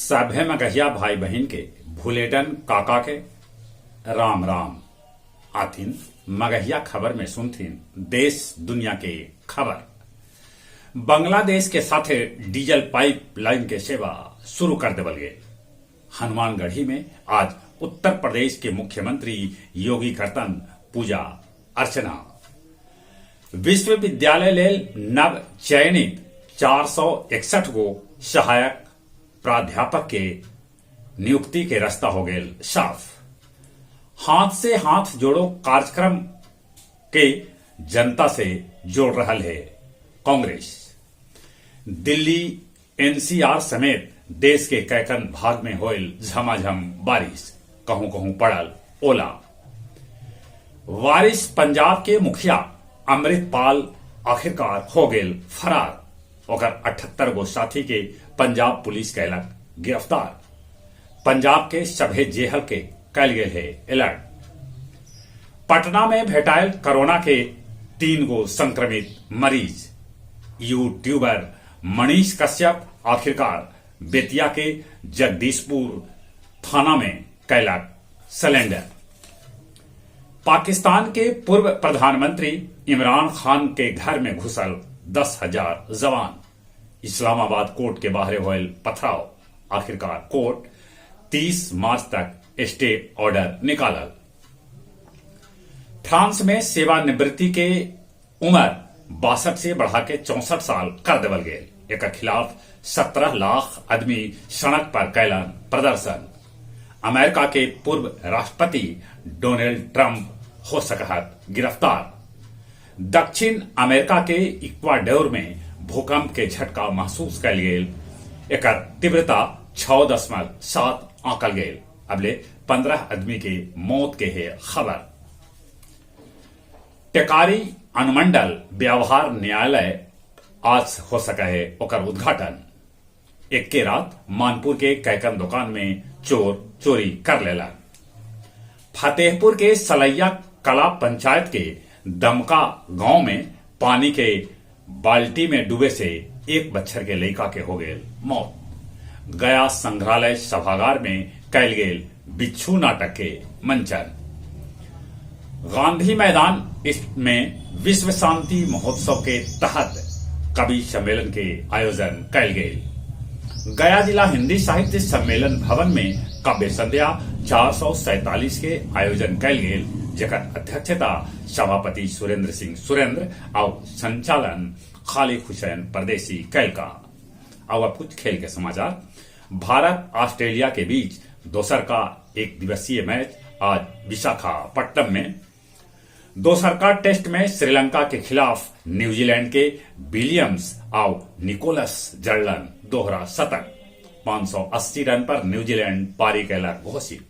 सभे मगहिया भाई बहिन के भुलेटन काका के राम राम। आथिन मगहिया खबर में सुनथिन देश दुनिया के खबर। बांग्लादेश के साथे डीजल पाइप लाइन के सेवा शुरू कर देवल गेल। हनुमानगढ़ी में आज उत्तर प्रदेश के मुख्यमंत्री योगी करतन पूजा अर्चना। विश्वविद्यालय लेल नव चयनित 461 गो सहायक प्राध्यापक के नियुक्ति के रास्ता हो गेल साफ। हाथ से हाथ जोड़ो कार्यक्रम के जनता से जोड़ रहल है कांग्रेस। दिल्ली एनसीआर समेत देश के कैकन भाग में होयल झमाझम बारिश, कहूं कहूं पड़ल ओला। वारिस पंजाब के मुखिया अमृतपाल आखिरकार हो गेल फरार। ओकर 78 गो साथी के पंजाब पुलिस कैलक गिरफ्तार। पंजाब के सभे जेहल के कैल गेल है अलर्ट। पटना में भेटायल कोरोना के 3 गो संक्रमित मरीज। यूट्यूबर मनीष कश्यप आखिरकार बेतिया के जगदीशपुर थाना में कैलक सिलेंडर। पाकिस्तान के पूर्व प्रधानमंत्री इमरान खान के घर में घुसल 10,000 जवान। इस्लामाबाद कोर्ट के बाहर होयल पथराव। आखिरकार कोर्ट 30 मार्च तक स्टे ऑर्डर निकालल। फ्रांस में सेवानिवृत्ति के उम्र 62 से बढ़ा के 64 साल कर देवल गेल। एकर खिलाफ 17 लाख आदमी सड़क पर कैलन प्रदर्शन। अमेरिका के पूर्व राष्ट्रपति डोनाल्ड ट्रंप हो सकहत गिरफ्तार। दक्षिण अमेरिका के इक्वाडोर में भूकंप के झटका महसूस कैल गेल। एकर तीव्रता 6.7 आंकल गेल। अबले 15 आदमी के मौत के है खबर। टेकारी अनुमंडल व्यवहार न्यायालय आज हो सका है ओकर उद्घाटन। एक रात मानपुर के कैकन दुकान में चोर चोरी कर लेला। फतेहपुर के सलैया कला पंचायत के दमका गांव में पानी के बाल्टी में डूबे से एक बच्चर के लड़का के हो गेल मौत। गया संग्रहालय सभागार में कैल गेल बिच्छू नाटक के मंचन। गांधी मैदान में विश्व शांति महोत्सव के तहत कवि सम्मेलन के आयोजन कैल गेल। गया जिला हिंदी साहित्य सम्मेलन भवन में काव्य संध्या 447 के आयोजन कैल गेल, जेकर अध्यक्षता सभापति सुरेंद्र सिंह सुरेंद्र और संचालन खालिद हुसैन परदेसी कैल का। और अब कुछ खेल के समाचार। भारत ऑस्ट्रेलिया के बीच दोसर का एक दिवसीय मैच आज विशाखापट्टनम में। दोसर का टेस्ट में श्रीलंका के खिलाफ न्यूजीलैंड के विलियम्स और निकोलस जर्डन दोहरा शतक। 580 रन पर न्यूजीलैंड पारी कैलक घोषित।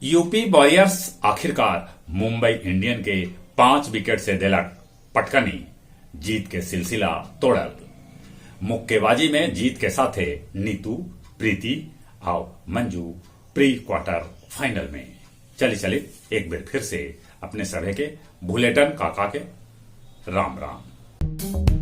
यूपी वॉरियर्स आखिरकार मुंबई इंडियन के 5 विकेट से दिलक पटकनी, जीत के सिलसिला तोड़ल। मुक्केबाजी में जीत के साथे नीतू, प्रीति और मंजू प्री क्वार्टर फाइनल में। चली चली एक बार फिर से अपने सभे के भुलेटन काका के राम राम।